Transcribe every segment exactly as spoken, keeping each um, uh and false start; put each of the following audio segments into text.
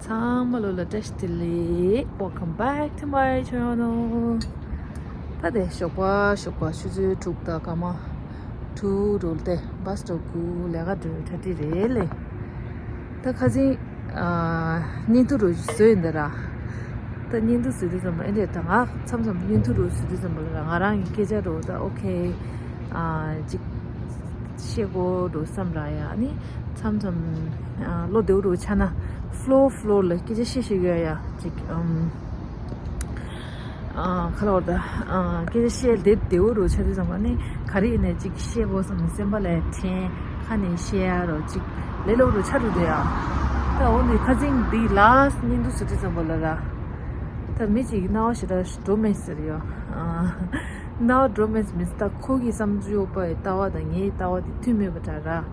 ཚང་མ་ལོ་ལ་བཀྲ་ཤིས་བདེ་ལེགས། Welcome back to my channel. ད་དེ་ཞོགས་པ་ཞོགས་པ་ཆུ་ཚོད་དྲུག་དང་སྐར་མ་དྲུག་རུ་དེ་བྷ་སི་སི་སྒུག་ལས་ཀ་འགྲོ་གྲ་སྒྲིག་རེད་ལེ། ད་ཁ་སང་ཨ་བརྙན་ཐུང་རུ་བཟོས་ཡིན་ད་ར། ད་བརྙན་ཐུང་བཟོས་དུས་ཙམ་པ་ཨེ་འདྲས་ད་ང་མཚམས་མཚམས་བརྙན་ཐུང་རུ་བཟོས་དུས་ཙམ་པ་ལ་ར་ང་རང་གི་སྐད་ཆ་རུ་ད་ཨོ་ཁེ་ཨ་ཅིག་བཤད་དགོས་འགྲོ་བསམ་ར་ཡ། ཨ་ནི་མཚམས་མཚམས་ཨ་བློ་བདེ་བོ་འགྲོ་ཆགས་ན་ཕློ་ཕློ་ལ་སྐད་ཆ་བཤད་བཤད་ཡོད་ཡ་ཅིག་ཨམ། ཨ་ཁ་ལོར་ད་ཨ་སྐད་ཆ་བཤད་བདེ་བདེ་བོ་འགྲོ་ཆགས་དུས་ཙམ་པ་ནི་ག་རེ་ཡིན་ནའི་ཅིག་བཤད་དགོས་བསམ་ནས་སེམས་པ་ལ་དྲན། ཁ་ནས་བཤད་ཡ་རོ་ཅིག་ལས་སླ་པོ་རུ་ཆགས་འགྲོ་འདུག་ཡ། ད་འོ་ནི་ཁ་སང་འདི་ལ་བརྙན་ཐུང་བཟོ་དུས་ཙམ་པ་ལ་ར། ད་མི་ཅིག་གི་སྣང་བ་ཞེ་དྲག་འགྲོ་མེད་ཟེར་ཡོད། ཨ། སྣང་བ་འགྲོ་མེད་མིན་ད་ཁོ་གི་བསམ་ཚུལ་ཡོད་པའི་ལྟ་བ་དང་ངའི་ལྟ་བ་དེ་མཐུན་མེད་པ་འདྲ་ར།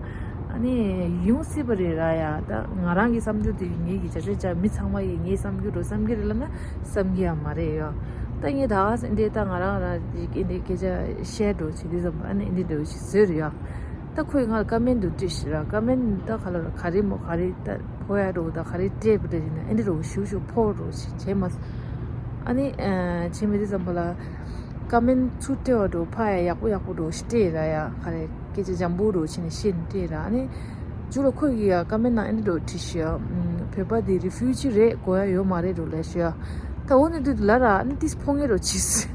ཨ་ནི་ཡོང་སྲིད་པ་རེད་ར་ཡ། ད་ང་རང་གི་བསམ་ཚུལ་དེ་ངེད་ཀྱི་བྱ་སྤྱོད་བྱ་མི་ཚང་མ་ཡིས་ངའི་བསམ་རྒྱུ་འགྲོ་བསམ་གྱི་རེད་ལབ་ན་བསམ་གྱི་ཡང་མ་རེད་ཡ། ད་ངས་ད་ག་ས་འདི་ད་ང་རང་ར་འདི་འདི་སྐད་ཆ་བཤད་འགྲོ་བྱེད་དུས་ཙམ་པ་ཨ་ནི་འདི་འདྲ་བོ་ཞིག་བཟོས་རེད་ཡ། ད་ཁོས་ང་ལ་ཀ་མེན་འདུག་བྲིས་ཤི་ར། ཀ་མེན་ད་ག་ལ་ར་ག་རེ་མོ་ག་རེ་ད་ཕོ་ཡ་འགྲོ་ད་ག་རེ་སྤྲད་པ་འདྲ་ཡིན་ན་ཨེ་འདྲ་རོ་ཞུ་ཞུ་ཕོ་རོ་ཞིག་བྱས་མ། ཨ་ནི་བྱས་མེད་དུས་ཙམ་པ་ལ་ཀ་མེན་ཚུར་སྤྲད་པ་འགྲོ་ཕ་ཡ་ཡག་པོ་ཡག་པོ་འགྲོ་ཞིག་སྤྲད་ར་ཡ། ག་རེ་སྐད་ཆ་འཇམ་པོ་འགྲོ་བྱས་ནས་བཤད་ནས་སྤྲད་ར། ཨ་ནི་མཇུག་ལ་ཁོས་ཀྱི་ཡ་ཀ་མེན་ནང་ཨེ་འདྲ་རོ་བྲིས་ཤི་ཡ། བོད་པ་འདི་རི་ཕུ་ཇི་རེད་དགོས་ཡ་ཡོད་མ་རེད་འགྲོ་ལབ་ཤི་ཡ། ད་འོ་ནི་དུས་ལ་ར་ཨ་ནི་ཏིས་ཕོ་ངེ་རོ་ཅིས།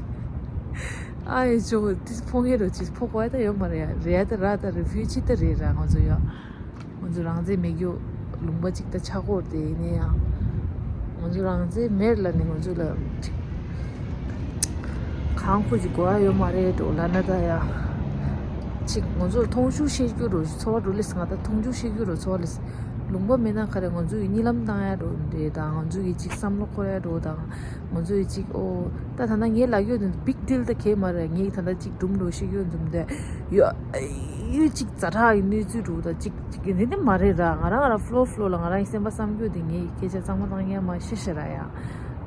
ཨ་ཡེ་ཅོ་ཏིས་ཕོ་ངེ་རོ་ཅིས་ཕོ་གོ་ཡ་ད་ཡོད་མ་རེད་ཡ། རེད་ད་ར་ད་རི་ཕུ་ཇི་ད་རེད་ར། ང་ཚོ་ཡ་ང་ཚོ་རང་བཙན་མེད་རྒྱུ་ལུང་པ་ཅིག་ད་ཆགས་ཀྱི་ཡོད་རེད། དེ་ཡིན་ན་ཡང་ང་ཚོ་རང་བཙན་མེད་ལ་ནི་ང་ཚོ་ལ་གང་ཁོ་ཅིག་དགོས་ཡ་ཡོད་མ་རེད་འགྲོ་ལབ་ན་ད་ཡ། ཅིག་ང་ཚོ་ལ་མཐོང་ཆུང་བཤད་རྒྱུ་རོ་ཚོར་བ་འགྲོ་ལེ། ང་ད་མཐོང་ཆུང་བཤད་རྒྱུ་རོ་ཚོར་བ་ལེ། ལུང་པ་མེད་ན་ག་རེ་ང་ཚོ་ཡི་གཉིད་ལམ་བཏང་ཡ་འགྲོ་འདྲེ་དང་ང་ཚོ་ཡི་ཅིག་བསམ་བློ་འཁོར་ཡ་འགྲོ་དང་། ང་ཚོ་ཡི་ཅིག་ཨོ། ད་ད་ལྟ་ངའི་ལབ་ཡོད་དུ་བིག་ཌིལ་ད་གས་མ་རེད། ངས་ད་ལྟ་ཅིག་སྒྲུང་འགྲོ་བཤད་ཡོད་འཛོམས་དེ་ཡོད་ཡོད་ཅིག་ཛ་དྲག་གི་གནས་ཚུལ་འགྲོ་ད་ཅིག་ཅིག་གི་འདི་འདི་མ་རེད་ར། ང་རང་ང་རང་ཕློ་ཕློ་ལ་ང་རང་གི་སེམས་པ་བསམ་རྒྱུ་དེ་ངའི་སྐད་ཆ་གཙང་མ་བཏང་ཡ་མ་ཤེས་ཤེས་ར་ཡ།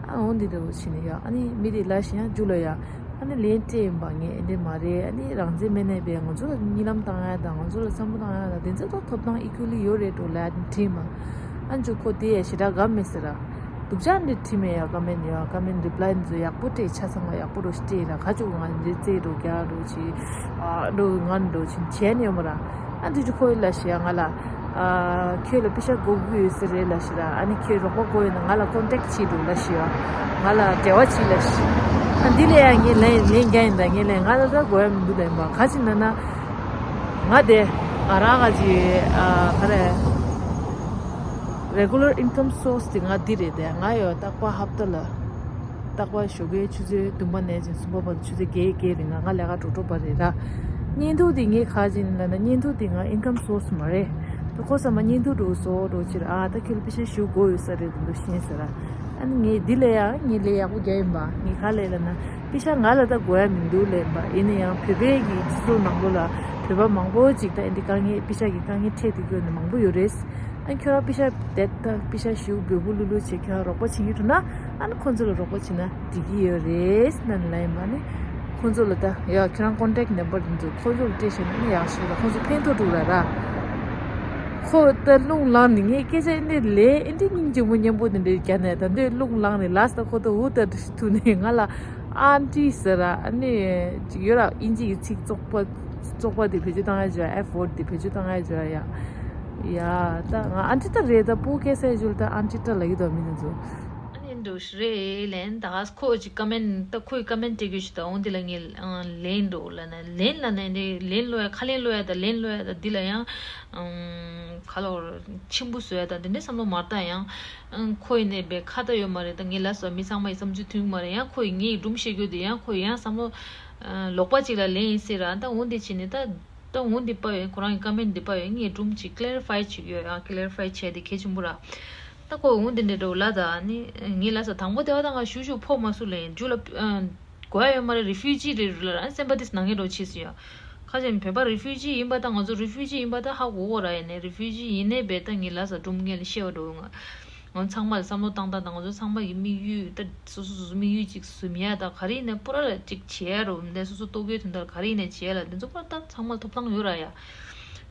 ཨ་འོ་འདི་འདྲ་བོ་བྱས་ནས་ཡ། ཨ་ནི་མི་དེ་ལ་ཞེན་ཡ་རྒྱུ་ལ་ཡ། ཨ་ནི་ལན་སྤྲད་ཡིན་པ་ངས་འདི་མ་རེད། ཨ་ནི་རང་བཙན་མེད་ནས་པས་ང་ཚོ་ལ་གཉིད་ལམ་བཏང་ཡ་དང་ང་ཚོ་ལ་བསམ་བློ་བཏང་ཡ་དང་དེ་ཚོ་ད་ཐོབ་ཐང་ཨི་ཀུ་ལི་ཡོད་རེད་འགྲོ་ལབ་དྲིས་མ། ཨ་ནི་ཁོ་དེ་ཡ་ཞེ་དྲག་དགའ་མེད་ཟེར་ར། སྡུག་ཅག་འདི་དྲིས་མེད་ཡ། ཀ་མེན་ཡ་ཀ་མེན་རི་པ་ལའི་འདི་ཚོ་ཡག་པོ་སྤྲད། ཆ་ཚང་བ་ཡག་པོ་རོ་སྤྲད་ར། ག་ཅུག་ང་འདི་རྩེ་འགྲོ་རྒྱག་འགྲོ་ཆི་ཨ་འགྲོ་ང་འགྲོ་ཆི་བྱས་ནས་ཡོད་མ་ར། ཨ་འདི་ཅུ་ཁོ་ཡི་ལ་ཞེ་ཡ་ང་ལ། ཨ་ཁྱོད་ལ་པེ་ཤ་དགོས་ཀྱི་ཡོད་ཟེར་རེད་ལ་ཞེ་ར། ཨ་ནི་ཁྱོད་རོགས་པ་དགོས་ཡོད་ན་ང་ལ་ཀོན་ཊེག་བྱེད་འགྲོ་ལ་ཞེ་ཡ། ང་ལ་འབྲེལ་བ་བྱེད་ལ་ཞེ། ཨ་འདི་ལས་ཡ་ངས་ལན་ལན་རྒྱག་ཡིན་ད། ངས་ལན་ང་ལ་ད་དགོས་ཡ་མི་འདུག་ལན་པ་ག་ཅི་ན་ན། ང་དེ་ང་རང་ག་ཅི་ཨ་ག་རེ། Regular income source དེ་ང་འདི་རེད་དེ། ང་ཡོད་རྟག་པར་ཧབ་ཏ་ལ་རྟག་པར་ཞོགས་ཀའི་ཆུ་ཚོད་བདུན་པ་ནས་ཅིང་གསུམ་པ་བར་དུ་ཆུ་ཚོད་བརྒྱད་བརྒྱད་རིང་ང་ང་ལས་ཀ་འགྲོ་འགྲོ་པ་རེད་ར། བརྙན་ཐུང་དེ་ངས་ག་ཅི་ཡིན་ལབ་ན་བརྙན་ཐུང་དེ་ང་income source མ་རེད། ད་ཁོ་ཚང་མ་བརྙན་ཐུང་འགྲོ་བཟོ་འགྲོ་ཕྱིར་ཨ་ད་ཁྱོད་ལ་པེ་ཤ་ཞུ་དགོས་ཡོད་ས་རེད་འདུག་ཤེས་ཟེར་ར། ཨ་ནི་ངས་འདི་ལས་ཡང་ངས་ལས་ཡག་པོ་རྒྱག་ཡིན་པ། ངས་ག་ལས་ལབ་ན་པེ་ཤ་ང་ལ་ད་དགོས་ཡ་མི་འདུག་ལབ་ཡིན་པ། ཡིན་ན་ཡང་བོད་པའི་གི་སྤྱི་ཚོགས་ནང་ལོགས་ལ་བོད་པ་མང་པོ་ཅིག་ད་ཨེ་འདི་དཀའ་ངལ་པེ་ཤ་གི་དཀའ་ངལ་འཕྲད་དེ་ཡོད་ནི་མང་པོ་ཡོད་རེད། ཨ་ཁྱོད་རང་པེ་ཤ་དེ་ད་པེ་ཤ་ཞུ་འབོལ་པོ་ལུ་ལུ་བྱེད་ཁྱོད་རང་རོགས་པ་བྱེད་ཀྱི་འདུག་ན་ཨ་ནི་ཁོང་ཚོ་ལ་རོགས་པ་བྱེད་ན་འགྲིག་གི་ཡོད་རེད་ན་ལབ་ཡིན་པ། ནི་ཁོང་ཚོ་ལ་ད་ཡ་ཁྱོད་རང་ཀོན་ཊེག་ནམ་བར་འདི་ཚོ་ཁོང་ཚོ་ལ་སྤྲད་ཤེས་ན་ནི་ཡག་ཤོས་ལ་ཁོང་ཚོ་ཕན་ཐོགས་འགྲོ་ར་ར། ཁོ་ད་རླུང་ལངས་ནས་ངས་སྐད་ཆ་ཨེ་འདྲས་ལས་ཨེ་འདྲས་སྙིང་རྗེ་མོ་མཉམ་པོ་དེ་འདྲས་རྒྱག་ནས་ད་འདོད་རླུང་ལངས་ནས་ལ་ས་ཁོ་ད་འུ་ད་ཐུག་ནས་ང་ལ་ཨན་ཊི་ཟེར་ར། ཨ་ནི་ཅིག་ཡོད་ར་ཨིན་ཇི་གི་ཚིག་བཙོག་པ་བཙོག་པ་དེ་བེད་སྤྱོད་བཏང་ཡ་བྱོས། ཨེཕ་ཝོར་ཌི་དེ་བེད་སྤྱོད་བཏང་ཡ་བྱོས་ཡ། ཡ་ད་ང་ཨན་ཊི་ཊ་རེད། ད་སྤུ་གུ་སྐྱེ་ས་ཡ་ཇུ་ལ་ད་ཨན་ཊི་ཊ་ལབ་ཀྱི་འདུག་མི་དེ་ཚོ། ཨ་ནི་འགྲོ་ཞིག་རེད་ལན་ད་ཁོ་ཅིག་ཀ་མེན་ད་ཁོའི་ཀ་མེན་སྤྲད་རྒྱུ་ཞིག་ད་འོང་དེ་ལ་ངས་ལན་འགྲོ་ལབ་ན་ལན་ལབ་ན་འདི་ལན་ལོ་ཡ་ཁ་ལན་ལོ་ཡ་ད་ལན་ལོ་ཡ་ད་འདི་ལ་ཡང་ཁ་ལོར་ཆེན་པོ་བཟོ་ཡ་ད་འདི་འདྲའི་བསམ་བློ་མ་བཏང་ཡང་། ཁོ་ཡིན་ནའི་བས་ཁ་ད་ཡོད་མ་རེད། ད་ངས་ལབ་སོང་མི་ཚང་མ་ཡི་བསམ་ཚུལ་མཐུན་གི་མ་རེད། ཡང་ཁོ་ཡི་ངའི་སྒྲུང་བཤད་རྒྱུ་དེ་ཡང་ཁོ་ཡང་བསམ་བློ་ལོག་པ་ཅིག་ལ་ལན་ཡིན་སྲིད་ར། ད་འོ་འདི་བྱས་ནས་ད་ད་འོ་འདི་པ་ཡོད། ཁོ་རང་གི་ཀ་མེན་འདི་པ་ཡོད། ངས་སྒྲུང་ཅིག་ཀི་ལེ་རི་ཕའི་བྱེད་ཀྱི་ཡོད། ཡང་ཀི་ལེ་རི་ཕའི་བྱས་དེ་གལ་ཆེན་པོ་ར། ད་ཁོ་འོ་འདི་འདྲ་འགྲོ་ལ་ད་ནི་ངས་ལབ་སོང་དང་པོ་དེ་བ་ད་ང་ཞུ་ཞུ་ཕོག་མ་སུ་ལ་ཡིན་རྒྱུ་ལ། དགོས་ཡ་ཡོད་མ་རེད། རི་ཕུ་ཇི་རེད་རུ་ལ་རང་སེམས་པ་དེ་ནང་ངེས་འགྲོ་ཆེ་སུ་ཡ། ཁ་ཅིག་བོད་པ་རི་ཕུ་ཇི་ཡིན་པ་དང་ང་ཚོ་རི་ཕུ་ཇི་ཡིན་པ་ད་ཧ་གོ་གོ་ར། ཡིན་ནའི་རི་ཕུ་ཇི་ཡིན་ནའི་བས་ད་ངས་ལ་ས་སྒྲུང་ངས་ལ་ཤེས་བ་འགྲོ་ང་། ང་ཚོ་ཚང་མ་ལ་བསམ་བློ་བཏང་སྟངས་དང་ང་ཚོ་ཚང་མ་གི་དམིགས་ཡུལ་ད་སོ་སོ་སོ་སོ་དམིགས་ཡུལ་ཅིག་ཟུམ་ཡ་ད་ག་རེ་ཡིན་ནའི་པོ་ར་ལ་ཅིག་བྱེད་ཡ་རོ་འདི་སོ་སོ་ལྟོ་གོས་དོན་དག་ག་རེ་ཡིན་ནའི་བྱེད་ཡ་ལ་འདི་ཚོ་པོ་ད་ཚང་མ་ལ་ཐོབ་ཐང་ཡོད་ར་ཡ།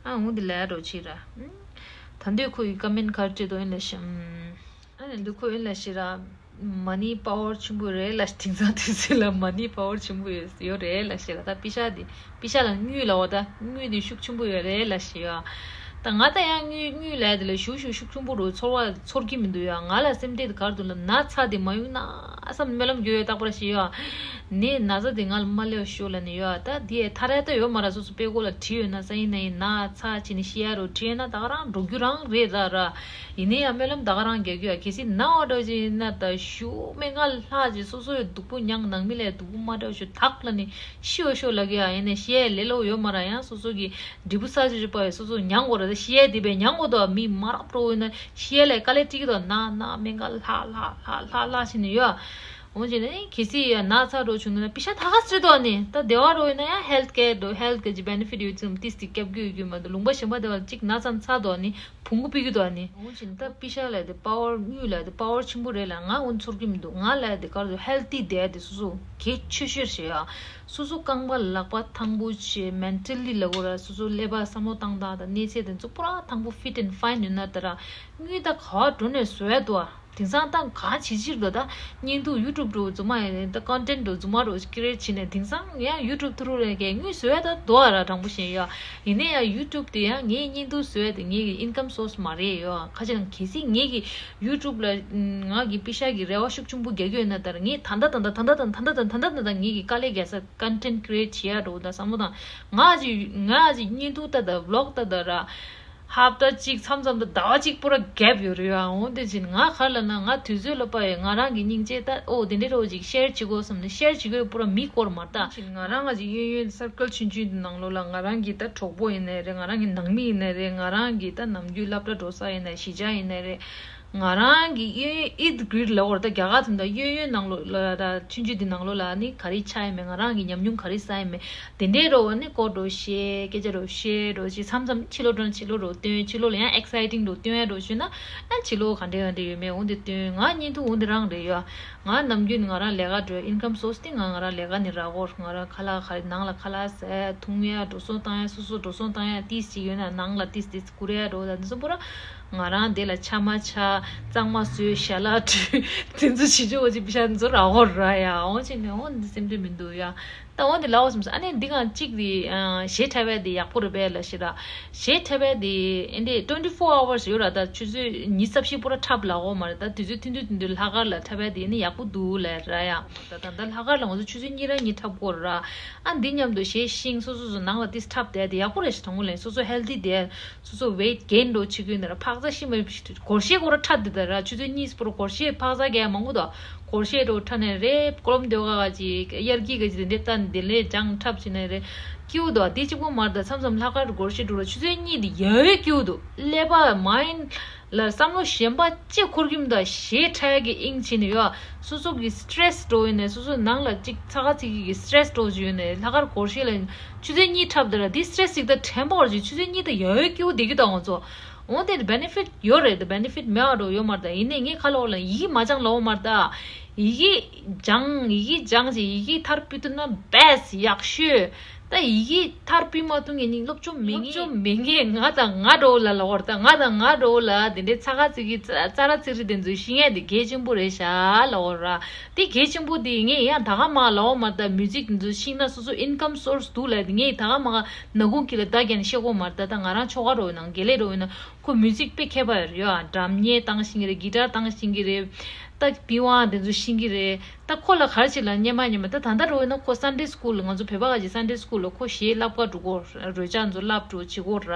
ཨ་འོ་འདི་ལ་ཡ་འགྲོ་ཆེ་ར། ད་འདོད་ཁོ་ཡི་ཀ་མེན་གར་བྲིས་དོ་ཡིན་ལ་ཤམ། ཨ་ འདི་ཁོ་ཡིན་ལ་ཤི་ར། མ་ནི་པ་ཝར་ཆེན་པོ་རེད་ལ། དེང་སང་དུས་ཚོད་ལ་མ་ནི་པ་ཝར་ཆེན་པོ་ཡོད་ཡོད་རེད་ལ་ཤི་ར། ད་པི་ཤ་འདི་པི་ཤ་ལ་དངུལ་ལ་འོ་ད་དངུལ་འདི་ཤུགས་ཆེན་པོ་ཡོད་རེད་ལ་ཤི་ཡ། ད་ང་ད་ཡང་དངུལ་དངུལ་ལས་དེ་ལ་ཞུ་ཞུ་ཤུགས་ཆེན་པོ་རུ་ཚོར་བ་ཚོར་གྱི་མི་འདུག་ཡ། ང་ལ་སེམས་ཁྲལ་དེ་གར་འདུག་ལ། ན་ཚ་དེ་མ་ཡོང་ན་བསམ་སྨོན་ལམ་རྒྱུ་ཡོད་རྟག་པར་ཤི་ཡ། ནས་ན་ཚ་དེ་ང་ལ་མ་སླེབས་ཤོག་ལ་ནི་ཡོད་ད། དེ་ཐ་ར་ད་ཡོད་མ་ར། སོ་སོ་དཔེ་ཀོ་ལ་བྲིས་ཡོད་ན་ས་ཡིན་ན་ཡིན་ན་ཚ་ཅི་ནི་ཤི་ཡ་རུ་བྲིས་ཡོད་ན་ད་ག་རང་འགྲོ་རྒྱུ་རང་རེད་ད་ར། ཡིན་ནའི་ཡང་སྨོན་ལམ་ད་ག་རང་རྒྱག་རྒྱུ་ཡ། གལ་སྲིད་ན་བ་འདྲ་ཅིག་ཡིན་ན་ད་ཞུ་སྨན་ཁང་ལྷག་ཅིག་སོ་སོ་ཡི་སྡུག་པོ་མྱངས། ནང་མི་ལས་སྡུག་པོ་མ་འདྲ་ཞུ་དག་ལ་ནི་ཤི་འོ་ཤོ་ལ་གི་ཡ། ཡིན་ནའི་ཤི་ཡའི་ལེ་ལོ་ཡོད་མ་ར། ཡང་སོ་སོ་གི་འབྲས་བུ་ས་ཆུ་ཆུ་པ་ཡི་སོ་སོ་མྱངས་དགོས་ར། ད་ཤི་ཡའི་དེ་བས་མྱངས་དགོས་དོ། མི་མ་རབས་འགྲོ་ཡོད་ན་ཤི་ཡའི་ལས་དཀའ་ལས་ཀྲིག་དོ། ན་ན་སྨན་ཁང་ལྷག་ལྷག་ལྷག་ལྷག་ལྷག་ཕྱིན་ནི་ཡོད། འོང་ཅེ་ནས་གལ་སྲིད་ཡ་ན་ཚ་འགྲོ་བྱུང་ན་པི་ཤ་ད་ག་སྲིད་དོ་ནི། ད་བདེ་བ་རོ་ཡིན་ན་ཡང་ཧེལ་ཐི་ཀེར་འགྲོ། ཧེལ་ཐི་ཀེར་གྱི་བེ་ནེ་ཕིཊ་ཡོད་ཙམ་ཏིས་ཏི་སྐྱབས་རྒྱུ་ཡོད་རྒྱུ་མ་གཏོགས། ལུང་པ་གཞན་པ་དེ་བ་གཅིག་ན་ཚ་ཚ་དོ་ནི་བུང་གུ་ཕི་གི་དོ་ནི། འོང་ཅེ་ནས་ད་པི་ཤ་ལ་དེ་པ་ཝར་དངུལ་ལ་དེ་པ་ཝར་ཆེན་པོ་རེད་ལ། ང་འོན་ཚོར་གི་མི་འདུག་ང་ལ་དེ་གར་དུ་ཧེལ་ཐི་དེ་དེ་སོ་སོ་གལ་ཆེ་ཤོས་ཤིག་ཡ། སོ་སོ་རྐང་པ་ལག་པ་ཐང་པོ་བྱེད། མེན་ཊལ་ལི་ལ་གོ་ར། སོ་སོ་ཀླད་པ་བསམ་བློ་བཏང་སྟངས་དང་གནས་ཚད་དེ་ཚོ་པུ་ར་ཐང་པོ་ཕིཊ་ཨེན་ཕའིན་ཡོད་ན་ད་ར། དངུལ་ད་ག་བ་འགྲོ་ནས་བཟོ་ཡ་འདུག་ཨ། དེང་སང་ད་གང་བྱེད་ཕྱིར་འདུག་ད་བརྙན་ཐུང་ཡུ་ཊུབ་འགྲོ་རྫུན་མ་ཡིན་ད་ཀོན་ཊེན་འགྲོ་རྫུན་མ་རོ་ཀི་རེ་ཊི་བྱེད་ནས། དེང་སང་ཡང་ཡུ་ཊུབ་ཐུ་རུ་རེ་གས་དངུལ་བཟོ་ཡ་ད་འདུག་ཨ་ར། དྲང་པོ་བཤད་ཡ། ཡིན་ནའི་ཡང་ཡུ་ཊུབ་དེ་ཡང་ངའི་བརྙན་ཐུང་བཟོ་ཡ་དེ་ངའི་གི་ཨིན་ཀམ་སོར་སི་མ་རེད་ཡོད། ཁ་ཅིག་ནང་གལ་སྲིད་ངའི་གི་ཡུ་ཊུབ་ལ་ང་གི་པི་ཤ་གི་རེ་བ་ཤུགས་ཆེན་པོ་རྒྱག་གི་ཡོད་ན་ད་ར། ངས་ད་ད་ད་ད་ད་ད་ད་ད་ད་ད་ད་ད་ད་ངའི་གི་དཀའ་ལས་རྒྱག་ས་ཀོན་ཊེན་ཊི་ཀི་རེ་ཊི་བྱེད་ཡ་འགྲོ་ད་བསམ་བློ་དང་། ང་ཅིག་ང་ཅིག་བརྙན་ཐུང་ད་ད་བི་ལོག་ད་ད་ར། ཧབ་ཏ་གཅིག་མཚམས་མཚམས་དུ་ཟླ་བ་གཅིག་པུ་ར་གེབ་ཡོད་རེད་ཡ། འོང་དེ་བཞིན་ང་ག་རེ་ལབ་ན་ང་དུས་ཚོད་ལ་དཔག་ཡོད། ང་རང་གི་སྙིང་རྗེ་ད་ཨོ་དེ་འདྲའི་རོ་ཅིག་ཤེར་བྱེད་དགོས་བསམ་ནས་ཤེར་བྱེད་དགོས་པུ་ར་མི་སྐོར་མ་ད། ང་རང་ང་ཅིག་གཡས་གཡོན་སར་ཀལ་ཆུང་ཆུང་དེ་ནང་ལོགས་ལ་ང་རང་གི་ད་གྲོགས་པོ་ཡིན་ནའི་རེད། ང་རང་གི་ནང་མི་ཡིན་ནའི་རེད། ང་རང་གི་ད་ནམ་རྒྱུན་སློབ་གྲྭ་འགྲོ་ས་ཡིན་ནའི་གཞིས་ཆགས་ཡིན་ནའི་རེད། ང་རང་གི་གཡས་གཡོན་ཨིད་གྷིར་ལ་འོར་ད་རྒྱ་གར་དུ་ད་གཡས་གཡོན་ནང་ལོགས་ལ་ད་ཆུང་ཆུང་དེ་ནང་ལོགས་ལ་ནི་ག་རེ་ཆགས་ཡིན་མེད། ང་རང་གི་ཉམས་མྱོང་ག་རེ་བསགས་ཡིན་མེད། དེ་འདྲའི་རོ་ནི་ཀོ་འགྲོ་ཤེས་སྐད་ཆ་འགྲོ་ཤེས་འགྲོ་ཅིག་མཚམས་མཚམས་ཕྱི་ལོགས་འགྲོ་ན་ཕྱི་ལོགས་རོ་སྟོན། ཕྱི་ལོགས་ལ་ཡང་ཨེག་སའི་ཊིང་འགྲོ་སྟོན་ཡ་འགྲོ་ཞུས་ན་ཨ་ཕྱི་ལོགས་ག་འདྲ་ག་འདྲ་ཡོད་མེད་འོང་དེ་སྟོན། ང་བརྙན་ཐུང་འོང་དེ་རང་རེད་ཡ། ང་ནམ་རྒྱུན་ང་རང་ལས་ཀ་འགྲོ་ཨིན་ཀམ་སོར་སི་དེ་ང་ང་རང་ལས་ཀ་ནི་ར་འོར་ང་རང་ཁ་ལག་ག་རེ་ནང་ལ་ཁ་ལག་ཟས་འཐུང་ཡ་འགྲོ་སོང་བཏང་ཡ་སོ་སོ་འགྲོ་སོང་བཏང་ཡ་ཏིས་ཅིག་ཡོད་ན་ནང་ལ་ཏིས་ཏིས་བསྐུར་ཡ་འགྲོ་ད་འདི་ཚོ་པུ་ར། ང་རང་དེ་ལ་ཆ་མ་ཆ་གཙང་མ་བཟོས་ཞལ་ལག་བཀྲུས་དེ་ཚོ་བྱེད་ཆོག་ཅིག་པི་ཤ་འཛོ་ར་འོར་ར་ཡ། འོང་ཅིག་ནས་འོང་འདི་སེམས་ཁྲལ་མི་འདུག་ཡ། ད་འོང་འདི་ལའོ་སམ་སོ་ཨ་ནི་འདི་གང་གཅིག་དེ་གཞས་འཁྲབ་པའི་དེ་ཡག་པོ་རེད་པས་ལ་ཤི་ར། གཞས་འཁྲབ་པའི་དེ་ཨེ་འདི་ཊུ་ཝེན་ཊི་ཕོར་ཨ་ཝར་སི་ཡོད་ར། ད་ཆུ་ཚོད་ཉི་ཤུ་རྩ་བཞི་པུ་ར་འཁྲབ་ལ་འོ་མ་རེད། ད་དུས་ཚོད་ཐུང་ཐུང་ཐུང་ཐུང་ལྷག་དཀར་ལ་འཁྲབ་པའི་དེ་ནི་ཡག་པོ་འདུག་ལ་ར་ཡ། ད་ད་ལྟ་ལྷག་དཀར་ལ་ང་ཚོ་ཆུ་ཚོད་གཉིས་ར་གཉིས་འཁྲབ་དགོས་ར། ཨ་འདི་མཉམ་དུ་གཞས་ཤིང་སོ་སོ་སོ་ནང་ལ་ཏིས་འཁྲབ་བསྡད་དེ་ཡག་པོ་རེད་ཤག་དྲང་པོ་ལན་སོ་སོ་ཧེལ་ཐི་བསྡད། སོ་སོ་ཝེ་ཊི་གེན་འགྲོ་བྱེད་ཀྱི་ཡོད་ན་ར་ཕག་ཚ་ཤི་མ་སྒོར་གཞས་སྐོར་ར་འཁྲབ་བསྡད་ད་ར་ཆུ་ཚོད་གཉིས་པོ་ར་སྒོར་གཞས་ཕག་ཚ་རྒྱག་མང་པོ་དང་སྒོར་གཞས་འགྲོ་འཁྲབ་ནས་རེད། ཀོ་ལོམ་སྡོད་ག་ག་ཅིག་དབྱར་སྐྱིད་ག་ཅིག་དེ་འདྲས་བལྟ་ནས་དེ་ལས་ལྗང་འཁྲབ་བྱེད་ནས་རེད། སྐྱིད་པོ་འདུག་ཨ། དེ་གཅིག་པོ་མ་རེད། ད་མཚམས་མཚམས་ལྷག་དཀར་སྒོར་གཞས་འགྲོ་ར་ཆུ་ཚོད་གཉིས་དེ་ཡ་ཡོད་སྐྱིད་པོ་འདུག་ཀླད་པ་མའིན་ལ་བསམ་བློ་གཞན་པ་ཅི་འཁོར་གྱི་མི་འདུག་གཞས་འཁྲབ་ཡ་གི་དབྱིངས་ཕྱིན་ནས་ཡོད། སོ་སོ་གི་སི་ཊེ་རེ་སི་འགྲོ་ཡིན་ནས་སོ་སོ་ནང་ལ་ཅིག་ཚ་ཁ་ཚིག་གི་གི་སི་ཊེ་རེ་སི་འགྲོ་བཞིན་ཡོད་ནས་ལྷག་དཀར་སྒོར་གཞས་ལ་ཆུ་ཚོད་གཉིས་འཁྲབ་དེ་ར་དེ་སི་ཊེ་རེ་སི་ཅིག་ད་དྲན་པ་བར་ཅིག་ཆུ་ཚོད་གཉིས་ད་ཡ་ཡོད་སྐྱིད་པོ་བསྡད་ཀྱི་འདུག་ང་ཚོ། འོན་ཏེ་བེ་ནེ་ཕིཊ་ཡོད་རེད། བེ་ནེ་ཕིཊ་མེད་པ་འགྲོ་ཡོད་མ་རེད། ད་ཡིན་ནའི་ངས་ཁ་ལོག་ལ་ཡི་གེ་མ་སྦྱང་ལོག་མ་རེད། ད་ཡི་གེ་སྦྱང་ཡི་གེ་སྦྱང་ཅིག་ཡི་གེ་མཐར་ཕུད་ཐུབ་ན་བེ་སི་ཡག་ཤོས། ད་ཡི་གེ་མཐར་ཕུད་མ་ཐུབ་མཁན་ནི་སློབ་སྦྱོང་མེད་མཁན། སློབ་སྦྱོང་མེད་མཁན་ང་དང་ང་འདྲ་བོ་ལ་ལབ་པ་རེད། ད་ང་དང་ང་འདྲ་བོ་ལ་དེ་འདྲའི་ཚ་ཁ་ཚིག་གི་ཙ་ཙ་ར་ཚིག་རི་དེ་ཚོ་ཤེས་མཁན་དེ་གལ་ཆེན་པོ་རེད་ཤག་ལབ་པ་རེད། དེ་གལ་ཆེན་པོ་དེ་ངས་ཡང་ད་ག་མ་ལབ་པ་མ་རེད། ད་མིའུ་ཛིག་དེ་ཚོ་ཤེས་ན་སོ་སོ་ཨིན་ཀམ་སོར་སི་འདུག་ལབ་དེ་ངས་ད་ག་མ་ནག་ཁུང་གི་ལ་ད་རྒྱ་ནས་བཤད་དགོས་མ་རེད། ད་ད་ང་རང་ཆོ་ག་འདྲ་བོ་ནང་དགེ་ལས་འདྲ་བོ་ཡིན་ན་ཁོ་མིའུ་ཛིག་དཔེ་མཁས་པ་ཡོད་རེད་ཡ། ཌམ་མེ་བཏང་ཤེས་ཀྱི་རེད། གི་ཊར་བཏང་ཤེས་ཀྱི་རེད། ད་པི་ཝང་དེ་ཚོ་ཤེས་ཀྱི་རེད། ད་ཁོ་ལ་ག་རེ་བྱེད་ལ་སྙན་མ་སྙན་མ་ད་ད་ལྟ་འདྲ་བོ་ཡིན་ན་ཁོ་སན་ཌེ་སི་ཀུལ་ལ་ང་ཚོ་བོད་པ་ག་ཅིག་སན་ཌེ་སི་ཀུལ་ལ་ཁོ་གཞས་བསླབ་ག་འགྲོ་གོ་རོལ་ཆ་ཚོ་བསླབ་འགྲོ་བྱེད་གོ་ར།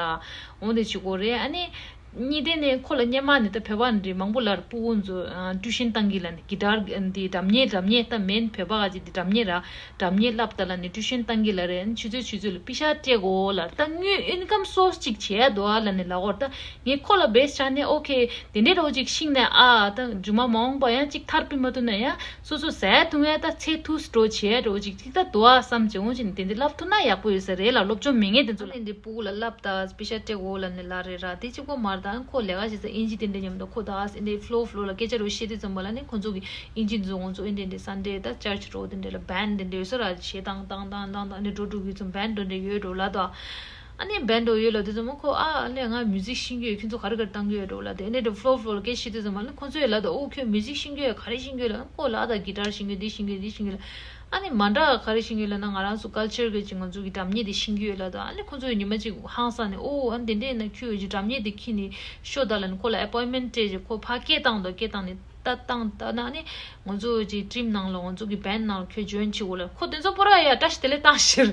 འོང་དེ་བྱེད་གོ་རེད། ཨ་ནི་གཉིས་ལྡན་ནས་ཁོ་ལ་སྙན་མ་ནི་ད་བོད་པ་འདྲི་མང་པོ་ལ་སྤུ་གུ་ཚོ་ཨ་ཊུ་ཤན་བཏང་གི་ལ་ནི་གི་ཊར་འདི་ཌམ་མེ་ཌམ་མེ་ད་མེན་བོད་པ་ག་ཅིག་འདི་ཌམ་མེ་ར་ཌམ་མེ་བསླབ་ད་ལ་ནི་ཊུ་ཤན་བཏང་གི་ལ་རེད། ཆུ་ཚོད་ཆུ་ཚོད་ལ་པི་ཤ་སྤྲད་གོ་ལ་ད་དངུལ་ཨིན་ཀམ་སོར་སི་ཅིག་བྱས་འདུག་ཨ་ལ་ནི་ལ་གོ་ད་ངས་ཁོ་ལ་བེ་སི་ཆ་ནས་ཨོ་ཁེ་དེ་འདྲའི་རོ་ཅིག་ཤིང་ནས་ཨ་ད་ཇུ་མ་མ་འོངས་པ་ཡང་ཅིག་མཐར་ཕུད་མ་ཐུབ་ན་ཡང་སོ་སོ་ཟས་འཐུང་ཡ་ད་ཚེ་ཐུགས་སྤྲོ་བྱས་འགྲོ་ཅིག་ཅིག་ད་དུ་ཨ་བསམ་བྱེད་འོང་ཅིག་དེ་འདི་ལབ་ཐུབ་ན་ཡག་པོ་ཡོད་ས་རེད་ལ། སློབ་སྦྱོང་མེད་མཁན་དེ་ཚོ་ལ་འདི་སྤུ་གུ་ལ་ལབ་ད་པི་ཤ་སྤྲད་གོ་ལ་ནི་ལ་རེད་ར། དེ་གཅིག་པོ་མ་རེད། ད་ཁོ་ལས་ཀ་བྱེད་ས་ཨིན་ཇི་དེ་འདྲ་མཉམ་དུ་ཁོ་ད་ཨ་སི་འདི་ཕ་ལོ་ཕ་ལོ་ལ་སྐད་ཆ་རོ་བཤད་དུས་ཙམ་པ་ལ་ནི་ཁོ་ཚོ་གི་ཨིན་ཇི་ཚོ་ང་ཚོ་ཨིན་འདྲ་འདྲ་སན་ཌེ་ད་ཅར་ཆི་འགྲོ་དེ་འདྲ་ལ་བན་དེ་འདྲ་ཡོད་ས་ར། གཞས་བཏང་བཏང་བཏང་བཏང་བཏང་ནི་འགྲོ་འགྲོ་གི་ཚོ་བན་འགྲོ་འདྲ་ཡོད་འགྲོ་ལ་ད། ཨ་ནི་བན་འགྲོ་ཡོད་ལབ་དུས་ཙམ་པ་ཁོ་ཨ་ཨ་ལས་ང་མིའུ་ཟིག་ཤེས་ཀྱི་ཡོད། ཁྱོད་ཚོ་ག་རེ་ག་རེ་བཏང་གི་ཡོད་འགྲོ་ལབ་དེ་ཨ་ནི་འགྲོ་ཕློ་ཕློ་ལ་སྐད་ཆ་བཤད་དུས་ཙམ་པ་ཨ་ནི་ཁོ་ཚོས་ལབ་དུས་ཨོ་ཁྱོད་མིའུ་ཟིག་ཤེས་ཀྱི་ཡོད་ག་རེ་ཤེས་ཀྱི་ཡོད་ལབ། ཁོ་ལབ་ད་གི་ཏར་ཤེས་ཀྱི་ཡོད། འདི་ཤེས་ཀྱི་ཡོད། འདི་ཤེས་ཀྱི་ཡོད་ལབ། ཨ་ནི་མ་འདྲ་ག་རེ་ཤེས་ཀྱི་ཡོད་ལབ་ན་ང་རང་ཚོ་ཀལ་ཆར་གི་ཅིག་ང་ཚོ་གི་སྒྲ་སྙན་དེ་ཤེས་ཀྱི་ཡོད་ལབ་དུས་ཨ་ནི་ཁོ་ཚོས་ཉི་མ་ཅིག་ཧང་སངས་ནས་ཨོ་ཨ་ནི་དེ་འདྲས་ཡིན་ན་ཁྱོད་ཀྱི་སྒྲ་སྙན་དེ་ཁྱེར་ནས་ཤོག་ད་ལབ་ནས་ཁོ་ལ་ཨེ་པོའིན་མེན་ཊི་སྤྲད་བྱས་ཁོ་ཕར་སྐད་བཏང་འདུག་སྐད་བཏང་ནས། ད་བཏང་ད་ན་ནི་ང་ཚོ་ཅིག་ཊིམ་ནང་ལ་ང་ཚོ་གི་བན་ནང་ལ་ཁྱོད་ཇོ་ཡིན་བྱེད་དགོས་ལ་ཁོ་དེ་ཚོ་པོ་ར་ཡ་བཀྲ་ཤིས་བདེ་ལེགས་བཏང་ཕྱིར་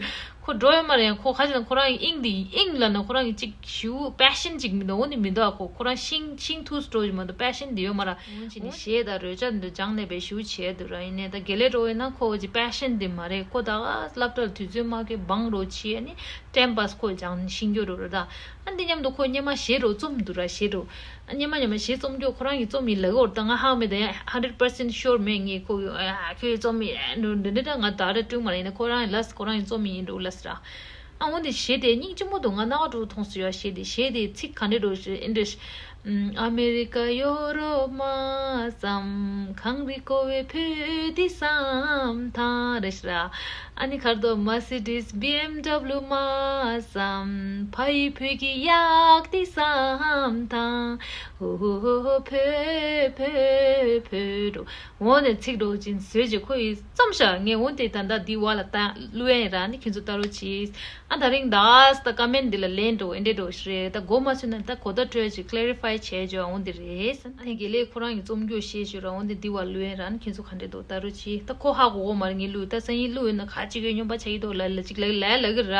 ཁོ་འགྲོ་ཡོད་མ་རེད། ཡང་ཁོ་ཁ་ཅིག་ན་ཁོ་རང་ཨིང་འདི་ཨིང་ལ་ན་ཁོ་རང་གི་ཅིག་ཞུ་པེ་ཤན་ཅིག་མི་འདུག་འོ་ནི་མི་འདུག་ཨ་ཁོ་ཁོ་རང་ཤིང་ཤིང་ཐུག་སྤྲོ་ཞིག་མ་འདུག་པེ་ཤན་འདི་ཡོད་མ་ར། འོ་ཅི་ནི་གཞས་དང་རོལ་ཆ་འདི་སྦྱངས་ནས་པའི་ཞུ་བྱས་འདུག་ར། ཡིན་ནའི་ད་དགེ་ལས་འགྲོ་ཡིན་ན་ཁོ་ཅིག་པེ་ཤན་འདི་མ་རེད། ཁོ་ད་ག་སློབ་གྲྭར་དུས་ཚོད་མ་ཁེ་བང་རོ་ཆི་ཨ་ནི་ཊེམ་པཱས་ཁོ་སྦྱངས་ཤིང་གྱོ་རོ་ར་ད། ཨ་འདི་མཉམ་དུ་ཁོ་སྙེ་མ་གཞས་རོ་རྩོམ་འདུག་ར་གཞས་རོ། ཨ་སྙེ་མ་སྙེ་མ་གཞས་རྩོམ་རྒྱུ་ཁོ་རང་གིས་རྩོམ་ཡིན་ལབ་ཀྱི་ཡོད་རེད། ད་ང་ཧ་གོ་མེད། ད་ཡང་hundred percent sure མེད། ངས་ཁོ་གིས་ཨ་ཁྱོད་རྩོམ་ཡིན་འདི་འདྲ་ང་ད་ར་སྤྲུག་མ་རེད། ཡིན་ན་ཁོ་རང་ལབ་ཁོ་རང་གིས་རྩོམ་ཡིན་འགྲོ་ལབ་ཟེར་ར། ཨ་འོ་འདི་གཞས་དེ་སྙིང་རྗེ་མོ་འདུག་ང་རྣ་བ་འགྲོ་མཐོང་སོང་ཡ། གཞས་དེ་གཞས་དེ་ཚིག་ག་འདྲ་འགྲོ་ཨིན་འདྲ། ཨ་མེ་རི་ཀ་ཡོ་རོབ་མ་བསམ། གངས་རི་ཀོ་བའི་བོད་འདི་བསམ་ཐང་རེད་ཤི་ར། ཨ་ནི་ཁར་དོ་མར་སི་ཌིས་བི་ཨེམ་ཌབ་ལུ་མ་བསམ། ཕ་ཡི་བོད་ཀྱི་གཡག་འདི་བསམ་ཐང་། ཧོ་ཧོ་ཧོ་ཧོ་བོད་བོད་བོད་འགྲོ། འོ་ནས་ཚིག་འགྲོ་ཅིན་བཟོས་ཀྱི་ཁོ་ཡིས་རྩོམ་ཤག་ངས་འོ་དེ་ད་ལྟ་འདི་བ་ལ་ད་བླུག་ཡ་ཡིན་ར། ཨ་ནི་ཁྱེད་ཚོ་ལྟ་རོགས་གྱིས། ཨ་ད་རིང་དཱས་ད་ཀ་མེན་འདི་ལ་ལན་འགྲོ་ཨེ་འདྲས་འགྲོ་ཞིག་རེད། ད་གོ་མ་ཆོད་ན་ད་གོ་བརྡ་སྤྲོད་ཅིག་ཀླེ་རི་ཕའི་བྱས་ཅོ་འོ་འདི་རེད། ཨ་ནི་དགེ་ལེགས་ཁོ་རང་གི་རྩོམ་རྒྱུ་ཤེས་ཤོད་ར། འོ་འདི་འདི་བ་བླུག་ཡ་ར། ཨ་ནི་ཁྱེད་ཚོ་ག་འདྲས་འདུག་ལྟ་རོགས་གྱིས། ད་ཁོ་ཧ་གོ་གོ་མ་རེད། ངས་བླུག་ད་སང་ཉིན་བླུག་ཡོད་ན་ག་ཅིག་གི་སྨྱོན་པ་ཆགས་ཀྱི་འདུག་ལ་ལ་ཅིག་ལ་ལ་ལ་གི་ར།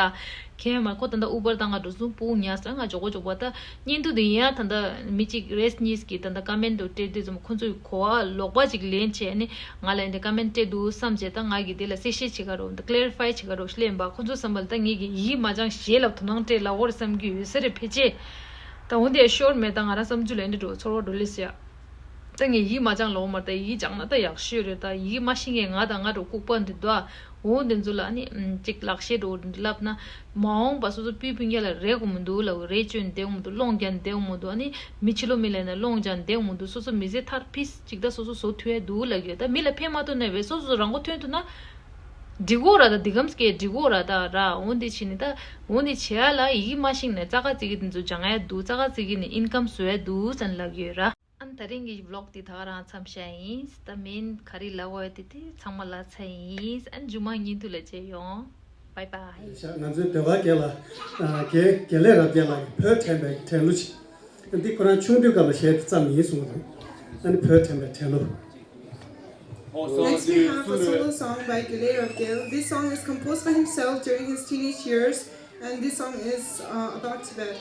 མཁན་མ་ཁོ་ད་ལྟ་ཨུ་བར་བཏང་ག་འགྲོ་སོང་། སྤུ་གུ་ཉར་སོང་། ང་མགྱོགས་པོ་མགྱོགས་པོ་ད་བརྙན་ཐུང་འདི་ཡིན་ཡ། ད་ལྟ་མི་གཅིག་རེས་གཉིས་ཀྱིས་ད་ལྟ་ཀ་མེན་འདུག་སྤྲད་དུས་ཙམ་ཁོ་ཚོས་གོ་བ་ལོག་པ་ཅིག་ལེན་བྱས་ནི་ང་ལ་འདི་ཀ་མེན་སྤྲད་འདུག་བསམ་བྱས། ད་ང་གིས་དེ་ལ་གསལ་བཤད་བྱེད་ག་རོགས་འདི་ཀླེ་རི་ཕའི་བྱེད་ག་རོགས་ཤི་ལེན་པ། ཁོ་ཚོ་བསམ་པ་ལ་ད་ངེད་ཀྱིས་ཡིག་མ་སྦྱངས་གཞས་ལ་དོ་སྣང་སྤྲད་ལ་འོར་བསམ་གྱི་ཡོད་ས་རེད་ཕལ་ཆེར། ད་འོན་ཏེ་ཤོར་མེད། ད་ང་རང་བསམ་ཚུལ་ལ་འདི་འགྲོ་ཚོར་བ་འགྲོ་ལེ་ཟེར་ཡ། ད་ངས་ཡིག་མ་སྦྱངས་ལོག་མ་རེད། ད་ཡིག་སྦྱངས་ན་ད་ཡག་ཤོས་རེད། ད་ཡིག་མ་ཤེས་མཁན་ང་དང་ང་འདྲ་ལྐུགས་པ་འདི་འདུག་ཨ། འོ་འདི་ཚོ་ལ་ཨ་ནི་ཅིག་ལག་ཤེས་འགྲོ་འདི་ལབ་ན་མ་འོངས་པ་སོ་སོ་སྤུན་སྤུན་ཀྱག་ལ་རེ་དགོས་མི་འདུག་ལབ། རེ་བཅོལ་བསྡད་དགོས་མི་འདུག་སློང་རྒྱག་བསྡད་དགོས་མི་འདུག་ཨ་ནི་མི་ཕྱི་ལོགས་མི་ལ་ན་སློང་རྒྱག་བསྡད་དགོས་མི་འདུག་སོ་སོ་མི་ཚེ་མཐར་ཕིས་ཅིག་ད་སོ་སོ་བཟོ་ཐུབ་ཡ་འདུག་ལབ་ཡོད། ད་མི་ལ་ཕན་མ་ཐོགས་ན་བས་སོ་སོ་རང་མགོ་ཐོན་ཐུབ་ན་འགྲིག་གོ་ར། ད་འདི་གམ་སྐད་འགྲིག་གོ་ར། ད་ར་འོ་འདི་བྱས་ནི་ད་འོ་འདི་བྱེད་ཡ་ལ་ཡིག་མ་ཤེས་ནས་ཙག་ག་ཙིག་གི་འདི་ཚོ་སྦྱང་ཡ་འདུག་ཙག་ག་ཙིག་གི་ནི་ཨིན་ཀམ་བཟོ་ཡ་འདུག་ཟེར་ལབ་ཡོད་ར། ཨ་ནི་ད་རིང་གི་བི་ལོག་འདི་ད་ག་རང་མཚམས་བཞག་ཡིན། ད་མིན་ག་རེ་ལབ་དགོས་ཡོད་དེ་དེ་ཚང་མ་ལབ་ཚར་ཡིན། ཨ་ནི་མཇུག་མ་བརྙན་ཐུང་ལ་མཇལ་ཡོང་། བྷའི་བྷའི། ང་ཚོའི་ཟློས་གར་དགེ་ལགས། ཨ། དགེ་དགེ་ལེགས་རབ་རྒྱས་ལགས་ཀྱིས་བོད་དྲན་པའི་དྲན་གླུ་ཞིག་འདི་ཁོ་རང་ཆུང་དུས་སྐབས་ལ་གཞས་བརྩམས་ཡིན་གསུངས་འདུག་ཨ་ནི་བོད་དྲན་པའི་དྲན་གླུ། Next, we have a solo song by Gele Raphael. This song is composed by himself during his teenage years, and this song is, uh, about Tibet.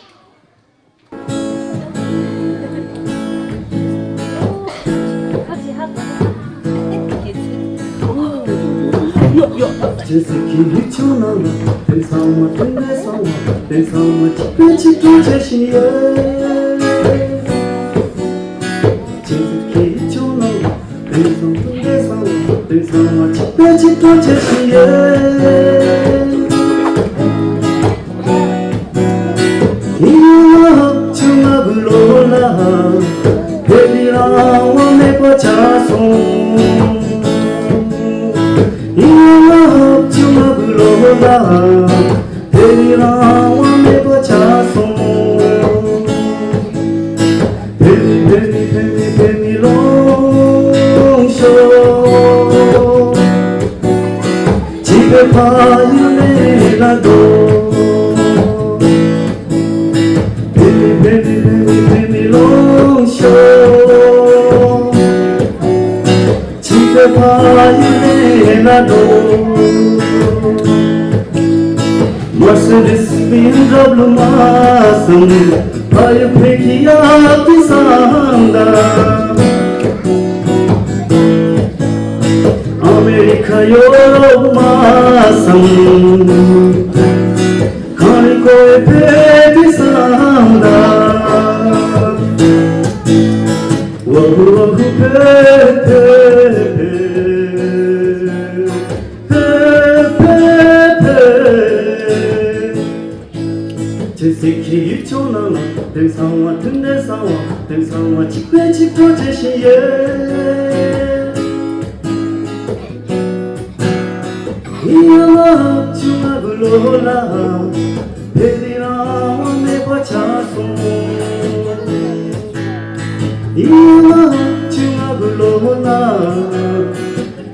ཆུང་ང་གི་ལོ་ན།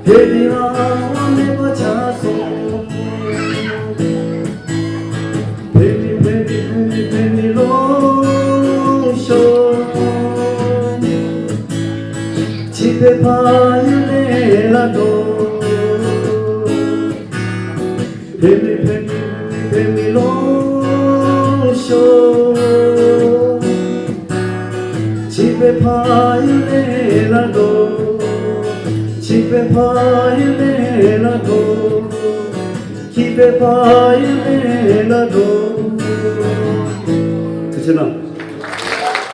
བོད་མི་རང་དབང་མེད་པ་ཆགས་སོང་། བོད་མི་བོད་མི་བོད་མི་བོད་མི་ལོངས་ཤོག། བྱིས་པའི་ཕ་ཡུལ་ལ་འགྲོ། བོད་མི་བོད་མི་བོད་མི་ལོངས་ཤོག། བྱིས་པའི་ཕ་ཡུལ་ལ་འགྲོ། བྱིས་པའི་ཕ་ཡུལ་ལ་འགྲོ། བྱིས་པའི་ཕ་ཡུལ་ལ་འགྲོ། ཐུགས་རྗེ་གནང་།